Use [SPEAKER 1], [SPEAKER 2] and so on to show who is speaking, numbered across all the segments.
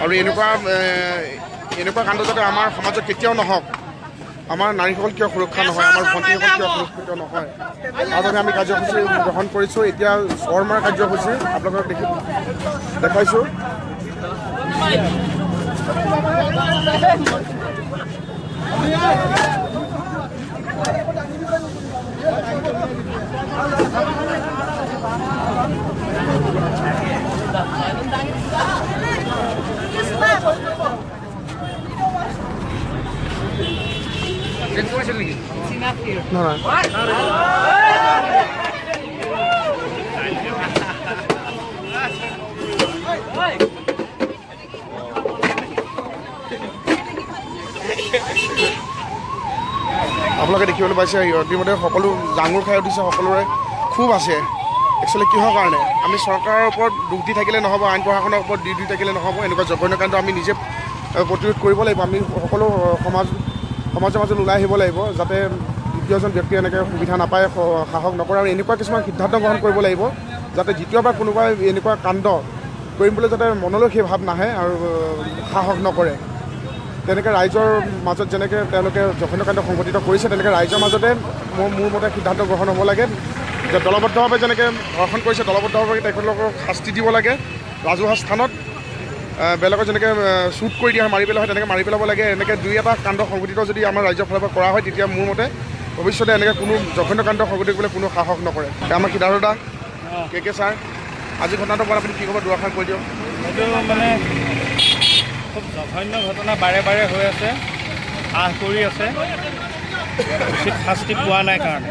[SPEAKER 1] আৰু এনেকুৱা এনেকুৱা কাণ্ড যাতে আমাৰ সমাজত কেতিয়াও নহওক, আমাৰ নাৰীসকল কিয় সুৰক্ষা নহয়, আমাৰ ভণ্টিসকল কিয় সুৰক্ষিত নহয়, তাৰ বাবে আমি কাৰ্যসূচী গ্ৰহণ কৰিছোঁ। এতিয়া চৰমাৰ কাৰ্যসূচী আপোনালোকক দেখাইছোঁ। আপোনালোকে দেখিবলৈ পাইছে ইতিমধ্যে সকলো জাঙুৰ খাই উঠিছে, সকলোৰে ক্ষোভ আছে। একচুৱেলি কিহৰ কাৰণে আমি চৰকাৰৰ ওপৰত দোষ দি থাকিলে নহ'ব, আইন প্ৰশাসনৰ ওপৰত দি থাকিলে নহ'ব। এনেকুৱা জঘন্য কাণ্ড আমি নিজে প্ৰতিৰোধ কৰিব লাগিব। আমি সকলো সমাজৰ মাজত ওলাই আহিব লাগিব, যাতে দ্বিতীয়জন ব্যক্তিয়ে এনেকৈ সুবিধা নাপায়, সাহস নকৰে। আৰু এনেকুৱা কিছুমান সিদ্ধান্ত গ্ৰহণ কৰিব লাগিব যাতে দ্বিতীয়বাৰ কোনোবাই এনেকুৱা কাণ্ড কৰিম বুলি যাতে মনলৈ সেই ভাৱ নাহে আৰু সাহস নকৰে। তেনেকৈ ৰাইজৰ মাজত যেনেকৈ তেওঁলোকে জঘন্য কাণ্ড সংঘটিত কৰিছে, তেনেকৈ ৰাইজৰ মাজতে মোৰ মতে সিদ্ধান্ত গ্ৰহণ হ'ব লাগে যে দলবদ্ধভাৱে যেনেকৈ ধৰ্ষণ কৰিছে, দলবদ্ধভাৱে তেখেতলোকক শাস্তি দিব লাগে। ৰাজহুৱা স্থানত বেলেগত যেনেকৈ শ্বুট কৰি দিয়া হয়, মাৰি পেলোৱা হয়, তেনেকৈ মাৰি পেলাব লাগে। এনেকৈ দুই এটা কাণ্ড সংঘটিত যদি আমাৰ ৰাজ্যৰ ফালৰ পৰা কৰা হয়, তেতিয়া মোৰ মতে ভৱিষ্যতে এনেকৈ কোনো জঘন্য কাণ্ড সংঘটিত কৰিবলৈ কোনো সাহস নকৰে। আমাৰ সিদ্ধাৰ্থ দা, কে কে ছাৰ, আজি ঘটনাটোৰ পৰা আপুনি কি ক'ব দুআষাৰ কৈ দিয়ক।
[SPEAKER 2] এইটো মানে খুব জঘন্য ঘটনা বাৰে বাৰে হৈ আছে, আহ কৰি আছে, উচিত শাস্তি পোৱা নাই কাৰণে।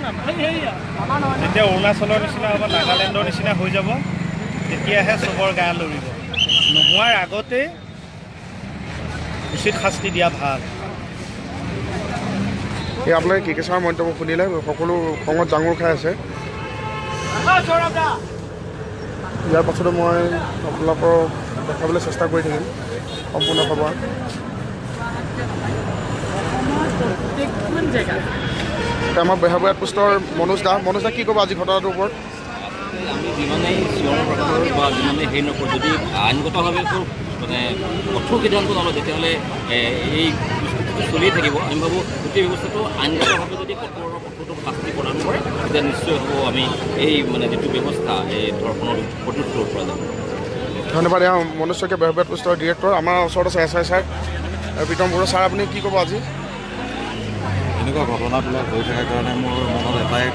[SPEAKER 2] যেতিয়া অৰুণাচলৰ নিচিনা হ'ব, নাগালেণ্ডৰ নিচিনা হৈ যাব, তেতিয়াহে চবৰ গা লৰিব। নোহোৱাৰ আগতে উচিত শাস্তি দিয়া ভাল।
[SPEAKER 1] এই আপোনালোকে কে কে ছাৰৰ মন্তব্য শুনিলে, সকলো খঙত জাঙুৰ খাই আছে। ইয়াৰ পাছতো মই আপোনালোকক দেখাবলৈ চেষ্টা কৰি থাকিম সম্পূৰ্ণ খবৰ। আমাৰ বেহাবৈয়াত পোষ্টৰ মনোজ দা, মনোজ দা কি ক'ব আজি ঘটনাটোৰ ওপৰত?
[SPEAKER 3] আমি যিমানেই চিঞৰ বাখৰ বা যিমানেই হেৰি নকৰোঁ, যদি আইনগতভাৱে মানে কঠোৰ সিদ্ধান্ত নলয়, তেতিয়াহ'লে এই বস্তুটো চলিয়ে থাকিব। আমি ভাবোঁ গোটেই ব্যৱস্থাটো আইনগতভাৱে যদি কঠোৰতম শাস্তি প্ৰদান কৰে, তেতিয়া নিশ্চয় হ'ব আমি এই মানে যিটো ব্যৱস্থা এই ধৰ্ষণৰ প্ৰতিৰোধ কৰিব পৰা যাব।
[SPEAKER 1] ধন্যবাদ। এয়া মনোজ শইকীয়া, বেহাবৈয়াত পোষ্টৰ ডিৰেক্টৰ। আমাৰ ওচৰত আছে S I sir Pritam Bora. Sir, আপুনি কি ক'ব আজি?
[SPEAKER 4] এনেকুৱা ঘটনাবিলাক হৈ থকাৰ কাৰণে মোৰ মনত এটাই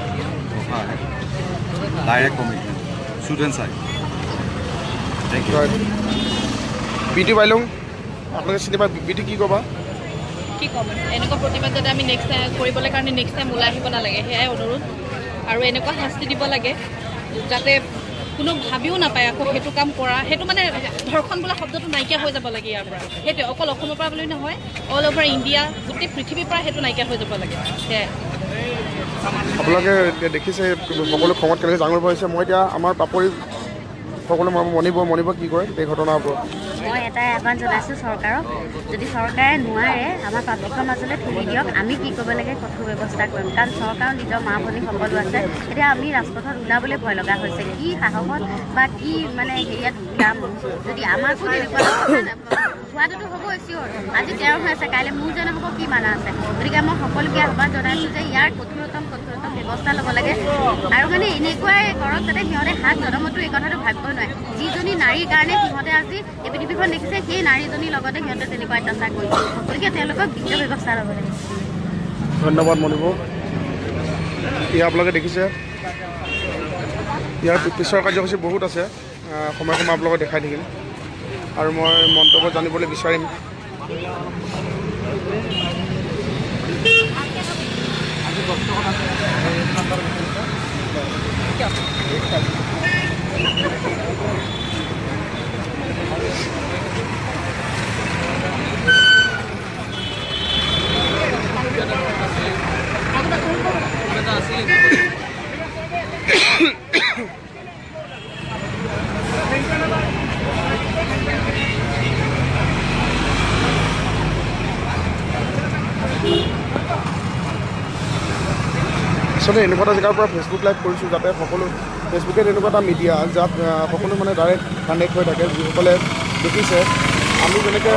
[SPEAKER 4] কথা আহে, direct commitment, shoot and side. Thank you.
[SPEAKER 1] বিটি বাইলুং, আপোনালোকে চিনি পায়। বিটি কি ক'বা?
[SPEAKER 5] কি ক'ম, এনেকুৱা প্ৰতিবাদ যাতে আমি নেক্সট টাইম কৰিবলৈ কাৰণে নেক্সট টাইম ওলাই আহিব নালাগে, সেয়াই অনুৰোধ। আৰু এনেকুৱা শাস্তি দিব লাগে যাতে কোনো ভাবিও নাপায় আকৌ সেইটো কাম কৰা। সেইটো মানে ধৰ্ষণ বোলা শব্দটো নাইকিয়া হৈ যাব লাগে ইয়াৰ পৰা। সেইটোৱে অকল অসমৰ পৰা বুলি নহয়, অল অভাৰ ইণ্ডিয়া, গোটেই পৃথিৱীৰ পৰা সেইটো নাইকিয়া হৈ যাব লাগে। সেয়াই।
[SPEAKER 1] আপোনালোকে দেখিছে সকলো খঙত কেনেকৈ জাঙুৰ হৈছে। মই এতিয়া আমাৰ পাপৰি সকলো মনিব কি কয় এই ঘটনাৰ ওপৰত?
[SPEAKER 6] মই এটাই আহ্বান জনাইছোঁ চৰকাৰক, যদি চৰকাৰে নোৱাৰে আমাৰ পাব্লিকৰ মাজলৈ ঠেলি দিয়ক, আমি কি কৰিব লাগে কঠোৰ ব্যৱস্থা কৰিম। কাৰণ চৰকাৰৰ নিজৰ মা ভনী সকলো আছে। এতিয়া আমি ৰাজপথত ওলাবলৈ ভয় লগা হৈছে, কি সাহসত বা কি মানে হেৰিয়াত ওলাম যদি আমাকো তেনেকুৱা হোৱাটোতো হ'বই চিয়'ৰ। আজি তেওঁৰ হৈ আছে, কাইলৈ মোৰ যেনে হ'ব কি মানা আছে। গতিকে মই সকলোকে আহ্বান জনাইছোঁ যে ইয়াৰ কঠোৰতম ব্যৱস্থা ল'ব লাগে। আৰু মানে এনেকুৱাই কৰক যাতে সিহঁতে সাত জনমতো এই কথাটো ভাবিব নোৱাৰে। যিজনী নাৰীৰ কাৰণে সিহঁতে আজি এই পৃথিৱীখন দেখিছে, সেই নাৰীজনীৰ লগতে সিহঁতে তেনেকুৱা অত্যাচাৰ কৰিছে। গতিকে তেওঁলোকক বিহিত ব্যৱস্থা ল'ব লাগে।
[SPEAKER 1] ধন্যবাদ মনিব। এয়া আপোনালোকে দেখিছে, ইয়াৰ পিছৰ কাৰ্যসূচী বহুত আছে, সময়ে সময়ে আপোনালোকক দেখাই থাকিম। আৰু মই মন্তব্য জানিবলৈ বিচাৰিম। আচলতে এনেকুৱা এটা জেগাৰ পৰা ফেচবুক লাইভ কৰিছোঁ যাতে সকলো ফেচবুকে এনেকুৱা এটা মিডিয়া যাত সকলো মানে ডাইৰেক্ট কানেক্ট হৈ থাকে। যিসকলে দেখিছে আমি যেনেকৈ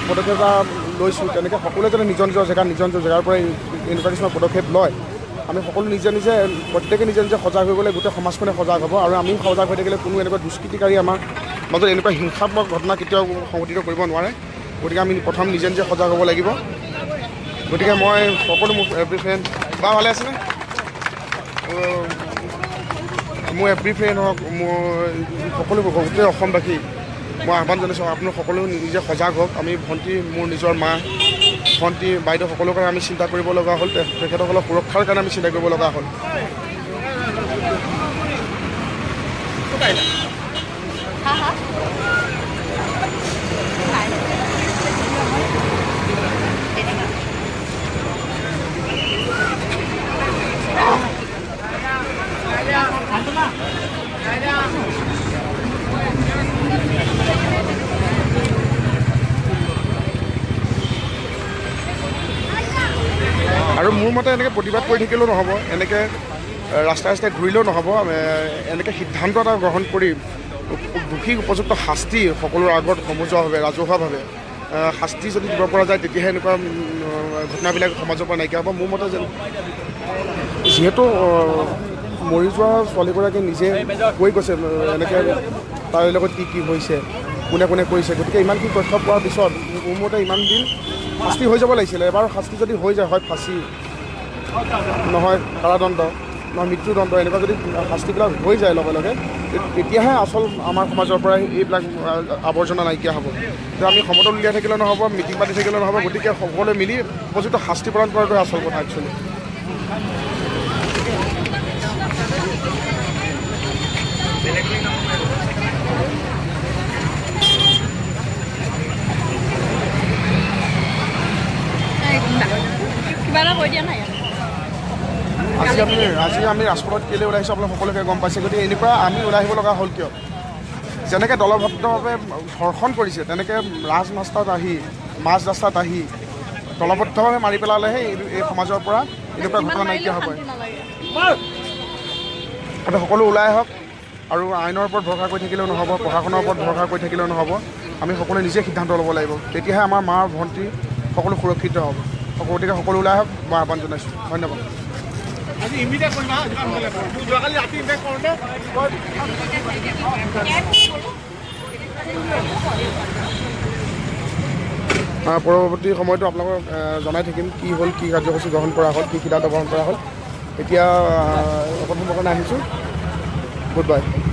[SPEAKER 1] পদক্ষেপ এটা লৈছোঁ, তেনেকৈ সকলোৱে যাতে নিজৰ নিজৰ জেগাত নিজৰ নিজৰ জেগাৰ পৰাই এনেকুৱা কিছুমান পদক্ষেপ লয়। আমি সকলো নিজে নিজে প্ৰত্যেকে নিজে নিজে সজাগ হৈ গ'লে গোটেই সমাজখনে সজাগ হ'ব, আৰু আমি সজাগ হৈ থাকিলে কোনো এনেকুৱা দুষ্কৃতিকাৰী আমাৰ মাজত এনেকুৱা হিংসাত্মক ঘটনা কেতিয়াও সংঘটিত কৰিব নোৱাৰে। গতিকে আমি প্ৰথম নিজে নিজে সজাগ হ'ব লাগিব। গতিকে মই সকলো মোৰ এভৰি ফ্ৰেণ্ড বা ভালে আছেনে, মোৰ এভৰি ফ্ৰেণ্ড হওক, মোৰ সকলো গোটেই অসমবাসী মই আহ্বান জনাইছোঁ, আপোনালোক সকলো নিজে সজাগ হওক। আমি ভণ্টি, মোৰ নিজৰ মা, ভণ্টি, বাইদেউ সকলোৰ কাৰণে আমি চিন্তা কৰিব লগা হ'ল, তেখেতসকলৰ সুৰক্ষাৰ কাৰণে আমি চিন্তা কৰিব লগা হ'ল। আৰু মোৰ মতে এনেকৈ প্ৰতিবাদ কৰি থাকিলেও নহ'ব, এনেকৈ ৰাস্তাই ৰাস্তাই ঘূৰিলেও নহ'ব, এনেকৈ সিদ্ধান্ত এটা গ্ৰহণ কৰি দোষীক উপযুক্ত শাস্তি সকলোৰে আগত সমজুৱাভাৱে, ৰাজহুৱাভাৱে শাস্তি যদি দিব পৰা যায় তেতিয়াহে এনেকুৱা ঘটনাবিলাক সমাজৰ পৰা নাইকিয়া হ'ব। মোৰ মতে যেন যিহেতু মৰি যোৱা ছোৱালীগৰাকীয়ে নিজে কৈ গৈছে এনেকৈ তাইৰ লগত কি কি হৈছে, কোনে কোনে কৰিছে, গতিকে ইমানখিনি তথ্য পোৱাৰ পিছত মোৰ মতে ইমান দিন শাস্তি হৈ যাব লাগিছিলে। এবাৰ শাস্তি যদি হৈ যায়, হয় ফাঁচি, নহয় কাৰাদণ্ড, নহয় মৃত্যুদণ্ড, এনেকুৱা যদি শাস্তিবিলাক হৈ যায় লগে লগে, তেতিয়াহে আচল আমাৰ সমাজৰ পৰা এইবিলাক আৱৰ্জনা নাইকিয়া হ'ব। আমি সমতল উলিয়াই থাকিলেও নহ'ব, মিটিং পাতি থাকিলেও নহ'ব, গতিকে সকলোৱে মিলি উপযুক্ত শাস্তি প্ৰদান কৰাটোৱে আচল কথা একচুৱেলি। আজি আমি ৰাজপথত কেলৈ ওলাই আহিছোঁ আপোনালোক সকলোকে গম পাইছে। গতিকে এনেকুৱা আমি ওলাই আহিব লগা হ'ল কিয়? যেনেকৈ দলবদ্ধভাৱে ধৰ্ষণ কৰিছে, তেনেকৈ ৰাজৰাস্তাত আহি, মাজ ৰাস্তাত আহি দলবদ্ধভাৱে মাৰি পেলালেহে এই সমাজৰ পৰা এনেকুৱা ঘটনা নাইকিয়া হ'ব। গতিকে সকলো ওলাই আহক, আৰু আইনৰ ওপৰত ভৰসা কৰি থাকিলেও নহ'ব, প্ৰশাসনৰ ওপৰত ভৰসা কৰি থাকিলেও নহ'ব, আমি সকলোৱে নিজে সিদ্ধান্ত ল'ব লাগিব, তেতিয়াহে আমাৰ মা ভণ্টি সকলো সুৰক্ষিত হ'ব। গতিকে সকলো ওলাই আহক, মই আহ্বান জনাইছোঁ। ধন্যবাদ। পৰৱৰ্তী সময়তো আপোনালোকক জনাই থাকিম কি হ'ল, কি কাৰ্যসূচী গ্ৰহণ কৰা হ'ল, কি সিদ্ধান্ত গ্ৰহণ কৰা হ'ল। এতিয়া অকণ সময়ৰ কাৰণে আহিছোঁ। Good bye.